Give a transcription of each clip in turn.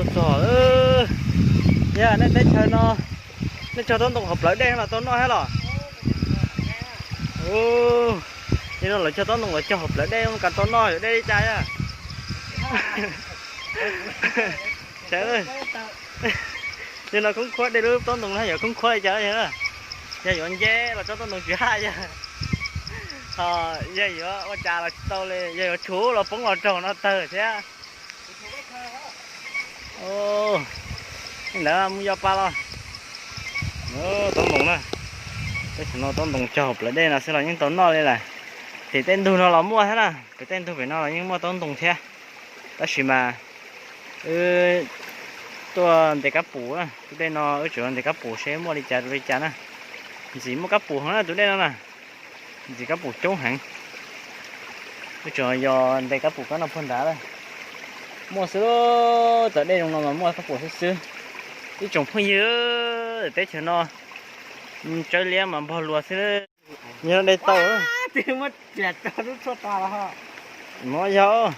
Txog, yog nej teb chaws no, nej cog taub ntoo hauv plawv dej los tau noj thiab los? Nim no lawv cog taub ntoo los cog hauv plawv dej, mus kam tau noj yuav dej li cas yog? Nim no khoob khuab dej lub taub ntoo no yuav khoob khuab li cas? Yog yuav nce los tsob taub ntoo tsis haj yog, yog yuav ua cas los tsis tau li, yog yuav tshuv los poob los raug no tawg thiab. Ntawd mus yos pas los. Taub ntoo na, teb chaws no taub ntoo cog hauv plawv dej no xwb los yeej tau noj li lawm. Tim tej ntug no los muaj thiab na, pem tej ntug pem no los yeej muaj taub ntoo thiab. Tab sis mas wb tuaj ntes kab pum na, tus dej no wb tseem ntes kab pum seb muaj li cas li cas na. Ntxim muaj kab pum heev na tus dej no na, ntxim kab pum coob heev. Wb tseem yos ntes kab pum kab no puag nrad lawm. Muaj xwb, txawm dej zoo no mas muaj kab pum xwb xwb. Ib tsoom phooj ywg, teb chaws no tsawb liab mas npog luas xwb. Yog de tau, no yog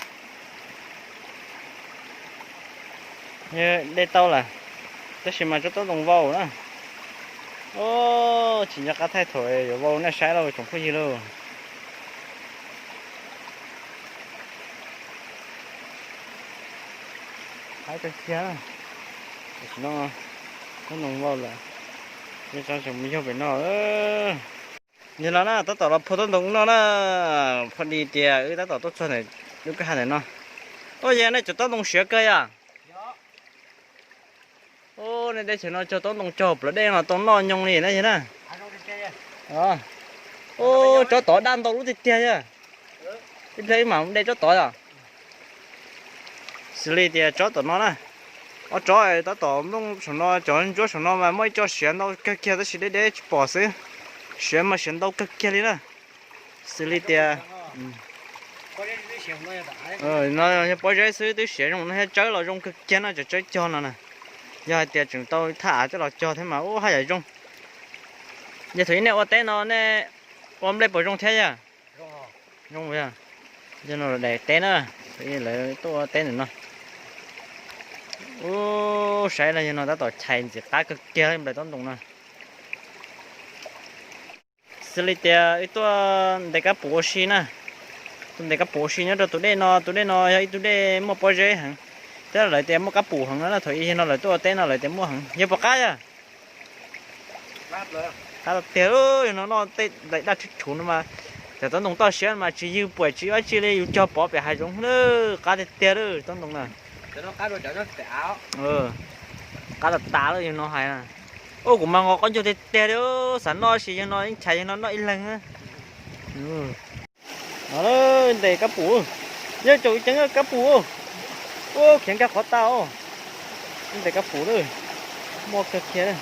de tau lawm, tab sis mas tsob taub ntoo vau na. Tsis nco qab thaij thaum yuav vau nej saib lauj tsoom phooj ywg lauj. Haib kawg kiag, tam sim no taub ntoo vau lawm, tseem mus yog pem no. Yog no na, tab tom los phua taub ntoo no na, phua di tias wb tab tom tuaj txog ntawm lub kwj ha ntawm no. Ua yog nej cov taub ntoo siav kawg yom? Nej teb chaws no cog taub ntoo cog plawv dej los tau noj nyoos li na yog na. Tsob tod daj ntau lub tiag tiag yog. Ib pliag wb mam de tsob tod os. Xws li tias tsob tom no na, ob tsob tab tom nplooj saum no, cov ntsuab saum no mas muaj ib co siav ntau kawg kiag tab sis deb deb tsis pom xwb. Siav mas siav ntau kawg kiag li na. Xws li tias no yog pob zeb xwb twb siav zoo no thiab, tsawb los zoo kawg kiag no, cov tsawb cog no na. Yog hais tias tseem tau thaj av coj los cog thiab mas ub haj yam zoo. Yog thaum ub nej ua teb no nej ua nplej puas zoo thiab yog? Zoo yog, yog no daim teb na, lawv tuaj ua teb ntawm no. Ub, saib no yog no tab tom chais ntxim qab kawg kiag nplawm taub ntoo no. Xws li tias wb tuaj ntes kab pum ua si na, tuaj ntes kab pum ua si nyob rau tus dej no, tus dej no yog ib tug dej muaj pob zeb heev, thiab lawv tias muaj kab pum heev no na, thaum ub yog no lawv tuaj ua teb no lawv tias muaj heev, yog puas qab yog? Qab tiag, yog no noj tej daim daj tshub tshuv no mas, cov taub ntoo toj siab mas tsis ywg puam tsis ua tsi li, yus cog pov pem hav zoov na, qab tiag tiag lawm taub ntoo na. Qab tas tas lawm yog no hais na. Ub, kuv mas nqos qab ncuag tiag tiag li, xav noj sis yog no yeej chais yog no noj ib leeg. No ntes kab pum, yog caum ceev kab pum, ub, khiav nkag qhov tau. Ntes kab pum lawm, muaj kawg kiag.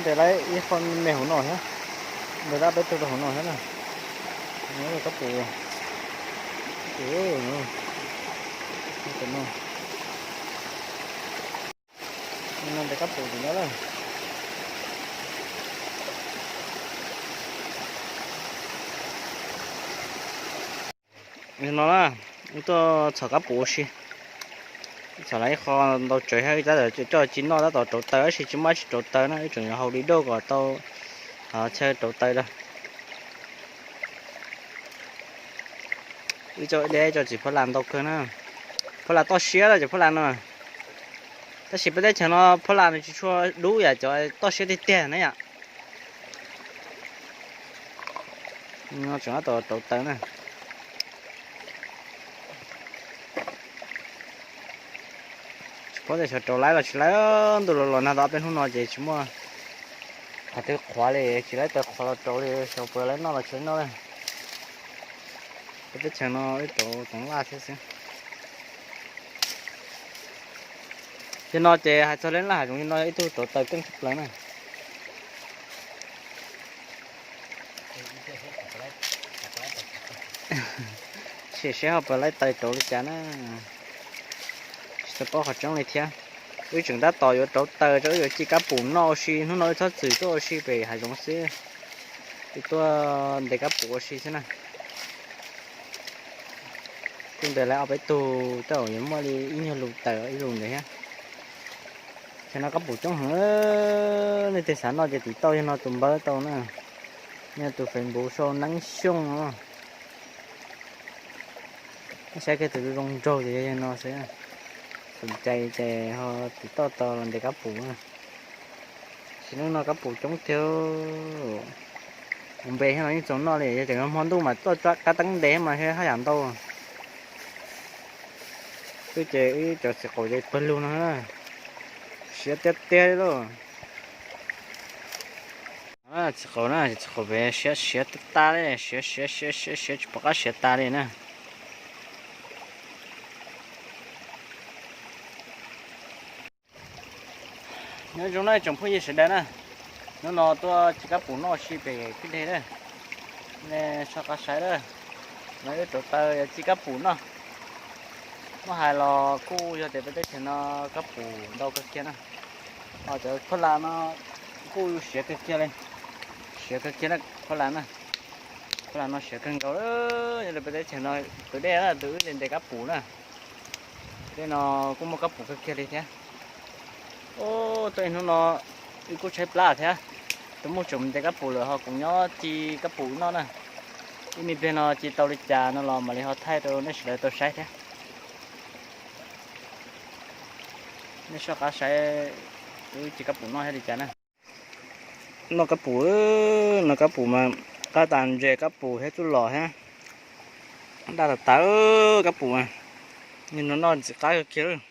Ntes lawm ib qho me hauv no thiab, ntes lawm peb tug rau hauv no thiab na. Kab pum, no ntes kab pum tim no lawm. No na, wb tuaj txhom kab pum ua si. Txhom lawm ib qho ntau tsawv thiab, tab tom coj tsis noj tab tom rauv taws tab sis tsis muaj dab tsi rauv taws na, wb tseem yuav haus di dauj kom tau chaw rauv taws rau. Wb coj de cov txiv phuab las ntau kawg na. Phuab las toj siab lawm cov phuab las no. Tab sis peb teb chaws no phuab las nws tsis tshua dub yam cov toj siab tiag tiag na yom. No tseem tab tom rauv taws na. Tsis paub tias xyov rauv laib los tsis laib, ntuj los los nag tau ob peb hnub no ces tsis muaj qhov twg qhuav li, tsis laib taws qhuav los rauv li, xyov puas laib noj los tsis laib noj li. Peb teb chaws no wb rauv toov laj thiab xwb. Yog no ces hais txog leb laj hav zoov yog no ib tug rauv taws keej tshaj plaws na. Sim seb ho puas laib taws rauv li cas na. Tsis tau paub qhov tseeb li thiab. Wb tseem tab tom yuav rauv taws rau wb yuav ci kab pum noj ua si, hnub no wb txhob txwm tuaj ua si pem hav zoov xwb. Wb tuaj ntes kab pum ua si xwb na. Kuj ntes lawv ob peb tug, tej zaum yuav muaj li ib nyuag lus taws ib lus ntawd thiab. Ces no kab pum coob heev, leej twg xav noj ces tim tauj yog no tus npawb tau na, yog tus Facebook sau Neeb Xyooj no. Nej saib kiag tus zoo nraug ces yog no xwb. Xom cai ces ho tim tauj tau los ntes kab pum. Sim neej no kab pum coob tiag. Kuv npe thiab no yeej txaus noj li, yog tias hmo ntuj mas tuaj kab teeb ntes mas haj yam ntau. Twb ces wb cov txiv qaum ces pawg lug no, siav tiag tiag li lauj. Txiv qaum na, txiv qaum pem siav siav tas tas li, siav siav siav siav siav tsis pom qab siav tas li na. Nyob zoo na tsoom phooj ywg sawv daws na, hnub no tuaj ci kab pum noj si pem kwj deg na, nej soj qab saib na, no wb rauv taws ci kab pum noj. Muab hais los kuj yog tias peb teb chaws no kab pum ntau kawg kiag na, ho cov khuab lam no kuj siav kawg kiag li, siav kawg kiag na khuab lam na, khuab lam no siav kawg nkaus li. Yog li peb teb chaws no tus dej na tus wb li ntes kab pum na, dej no kuj muaj kab pum kawg kiag li thiab. Tuaj ib hnub no wb kuj tshaib plab thiab, tus muaj tseem ntes kab pum lawm ho kuv nyob ci kab pum noj na. Ib me pliag no ci tau li cas no los mam li ho thaij rau nej sawv daws tau saib thiab. Nej soj qab saib wb ci kab pum noj thiab li cas na. Noj kab pum, noj kab pum mas qab tas ntses kab pum thiab txuj lom thiab. Daj tas tas kab pum, no noj ntxim qab kawg kiag.